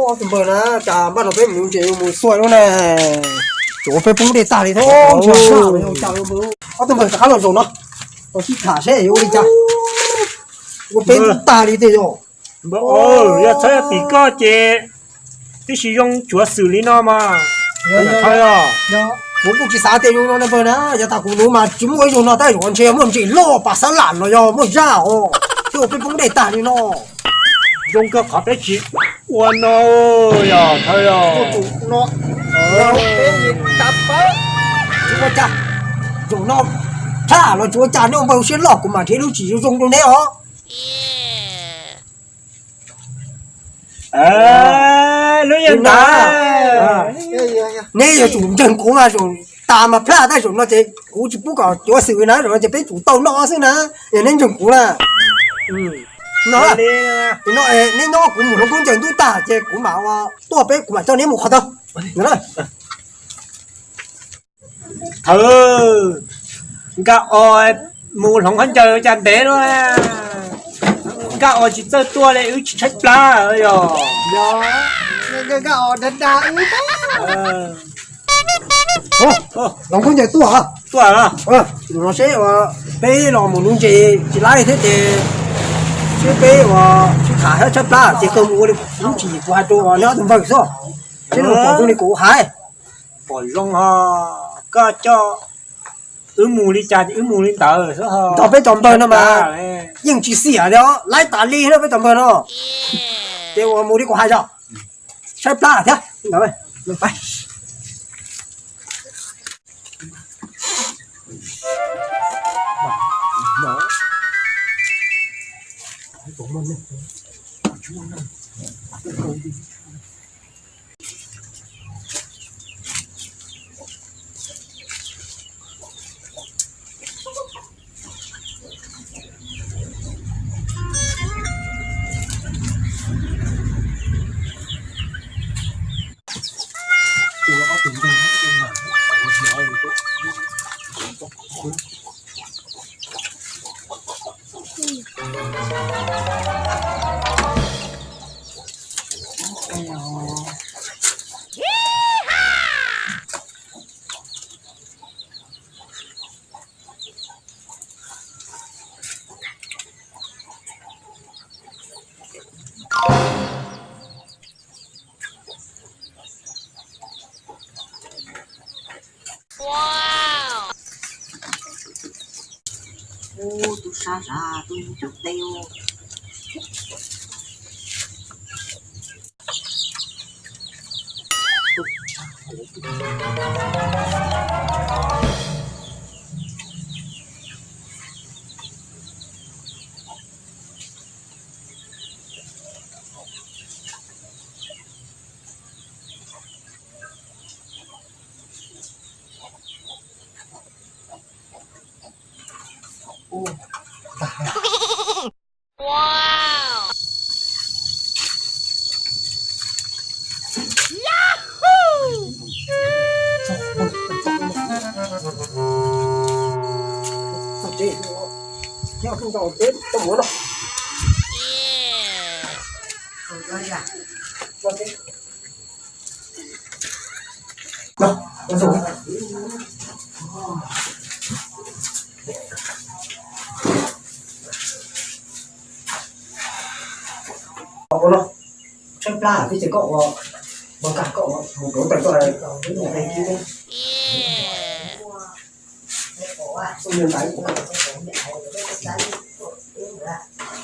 Ob tug npawg na, cas npaj no peb mus ntses mus xuas lub na, tsuav peb poob dej tag li thiab. Ob tug npawg rov qab los zaum no, los sib tham seb yuav ua li cas, ua peb ntub tag li tej yog. Yog txhob yog tim koj ces tib si zoo tsuav xwm li no mas. Kuv kuj tsis xav tias zoo no na npawg na, yog tas kuv nuv mas tsis muaj ib zaug no tab sis ntshe muaj ntses loj pas xab lam los yog muaj zaj os, thiaj ua peb poob dej tag li no. Zoo kawg qhov peb tsis ua no, yog thawj yog. Tsis ua cas, zaum no plab los tsis ua cas, neb ua npawg siab loj kuv mam nrhiav lub tsis zoo zoo rau neb os. Lub yag ntawd, neb yuav tsum ntseeg kuv mas, zaum tas mas plab tab zaum no ces kuv tsis pub kom cuav xwm na, zaum no ces peb tsum tau noj xwb na, yog neb ntseeg kuv na. No, neb nyob kuv mus hloov khaub ncaws ntub tag ces kuv mam ua tuaj peb kuv mam coj neb mus qhov twg. Thawj, nkaj os, mus hloov khaub ncaws cas ntev luaj, nkaj os tsis txawj tuaj li wb tsis tshaib plab yog. Nkaj os dag dag wb. Hloov khaub ncaws tuaj. Tuaj, zaum no seb peb los mus nuv ntses tsis laib thiab ces seb peb ua sib tham thiab tshaib plab ces kawg mus ua li lub tsis kuv hais rau neb ob tug npawg xwb. Seb nws pom zoo li kuv hais. Pom zoo ho, koj coj wb mus li cas ces wb mus li ntawd xwb ho. Nrog peb cov npawg no mas yeej tsis xiam li os, laib tas li na peb cov npawg no. Ces uas mus li kuv hais yog tshaib plab thiab. Ub, tub sab zam tub cov teb. Tshaib plab thiab ces koj ua, koj ua mus rau tawm tuaj,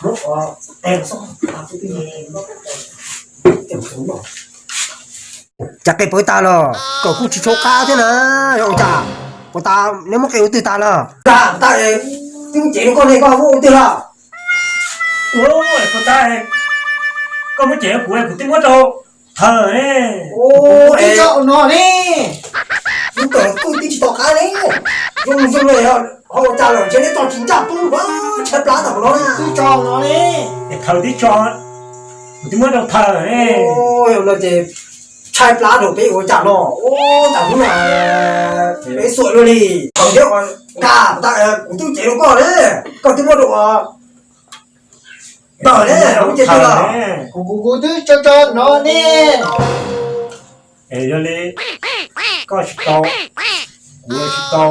muab ua tes los xoj, tes los xoj no. Cas qe pawv tas los kom kuj tsis tshua qab thiab na, yog ua cas? Puas tas neb muab qe ua twg tas los? Puas tas, twb cev rau koj ne, koj muab ua twg los? Puas tas, koj muab cev rau kuv, kuv twb muab rau Thawm ne. Twb tso no ne. Lub kawm kuj twb tsis tau qab ne. Zoo zoo li ho ua cas lawm ntshe neb tso tsis ncaj pub, tshaib plab tam no na. Twb tso no ne. Thawm twb tso, kuv twb muab rau Thawm ne. No ces tshaib plab rau peb ua cas no. Tam hnub no peb xuam luaj li. Thaum thiab nqa, kuv twb cev rau koj ne, koj twb muab rau Thawm ne, kuv kuv kuv twb tso tso no ne. Es yog li koj tsis tau, kuv tsis tau,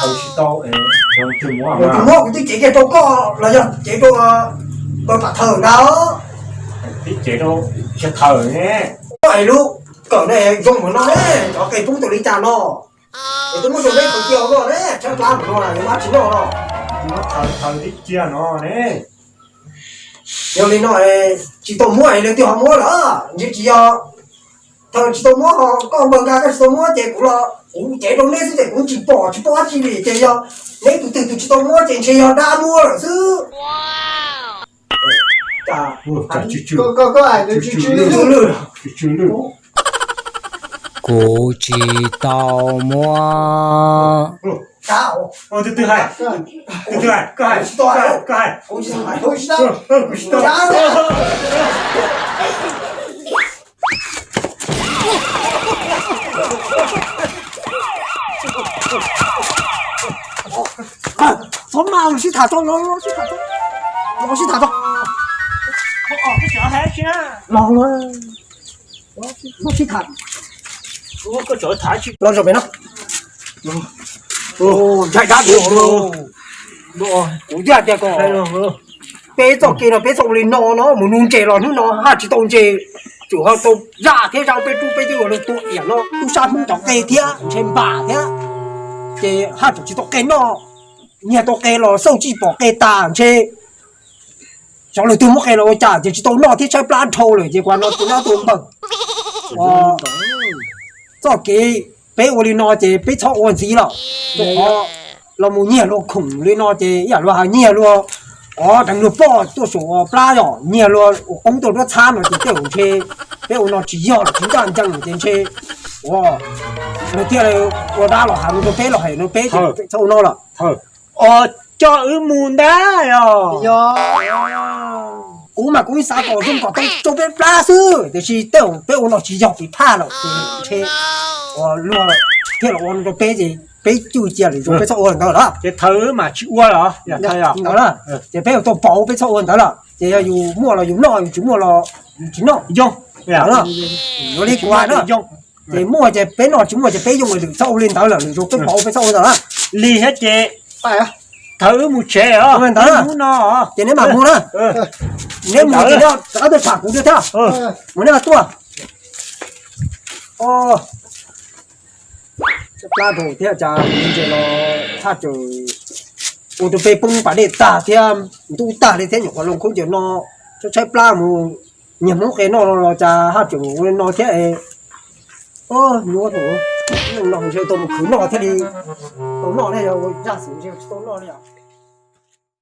Thawm tsis tau, es yog tus muab, tus muab kuv twb cev kiag rau koj los yog cev rau Thawm ntag. Twb cev rau Thawm ne. Koj es lub kawm no zoo mus no ne, cov qe poob tau li cas no. Es twb muab zoo peb khaws cia no ne, tshaib plab mus no yuav mab tsis noj no. Thawm twb cia no ne. Yog li no tsis tau muab es leej twg ho muab lawm, ntshe tsis yog Thawm tsis tau muab ho koj npawg Nkaj koj tsis tau muab ces kuv los kuv cev rau neb xwb ces kuv tsis pom tsis paub dab tsi li ces yog neb tus twg tus tsis tau muab ces ntshe yog dab muab lawm xwb. Kuv tsis tau muab. Txhob mas, los sib tham tso, los sib tham tso, los sib tham tso. Los, los sib tham. Los zaum pem no. Ntshaib dab, kuv thiaj tias kom peb txoj kev no peb txhob ua li no no mus nug ntses los hnub no haj tsis tau ntses, tsuas ho tau zaj thiab zaj peb rub peb twb ua rau tua iam no tub sab Hmoob cov qe thiab ntshe npam thiab, ces haj tseem tsis tau qe noj, nyiag tau qe los xauj tsis pom qe tas ntshe xyov lwm tus muab qe los ua cas ces tsis tau noj thiab tshaib plab dhau lawm ces kuv no tus nab tus npawg. Txoj kev peb ua li no ces peb txhob ua ntxiv lawm, rau qhov los mus nyiag luag khoom li no ces ib yam luag hais nyiag luag, o, deev luag poj tuaj saum plab, yog nyiag luag ua qoob tuaj nruab txhab no ces tej zaum ntshe peb ua no tsis yog los tsis ncaj ncees ces ntshe ua, luag thiaj ua dab los hais no rau peb los hais no peb ces txhob ua no lawm. Os, coj wb mus ntag os. Kuv mas kuv xav kom zoo kom tau rau peb plab xwb, tiam sis tej zaum peb ua no tsis yog kev phaj lawm ces ntshe luag thiaj los ua no rau peb ces peb cwj cia lwm zaus peb txhob ua ntawd lawm. Ces Thawm mam tsis ua lawm. Ntawd na, ces peb yuav tau pauv peb txhob ua ntawd lawm. Ces yog yus muaj los yus noj, yus tsis muaj los yus tsis noj. Yoo, yuav li kuv hais na. Ces muaj ces peb noj, tsis muaj ces peb yoo, lwm txhob ua li ntawd lawm, lwm zaus peb pauv peb txhob ua ntawd lawm. Lig thiab ces Thawm wb mus tsev os. Ntawd, ces neb mam mus na. Neb mus ces neb rov qab tuaj tham kuv thiab. Mus neb tuaj. Plab rau thiab cas ntses los thaj tsam ua rau peb poob pas dej tag thiab ntub tag li thiab nyuam qhuav los khaub ncaws no, tshaib tshaib plab mus nyiag Hmoob qe noj los cas haj tseem ua li no thiab. Nyuaj, no ntshe tau mus khwv noj thiaj li tau noj ne, yog ua zaj xwm ntshe tsis tau noj li os.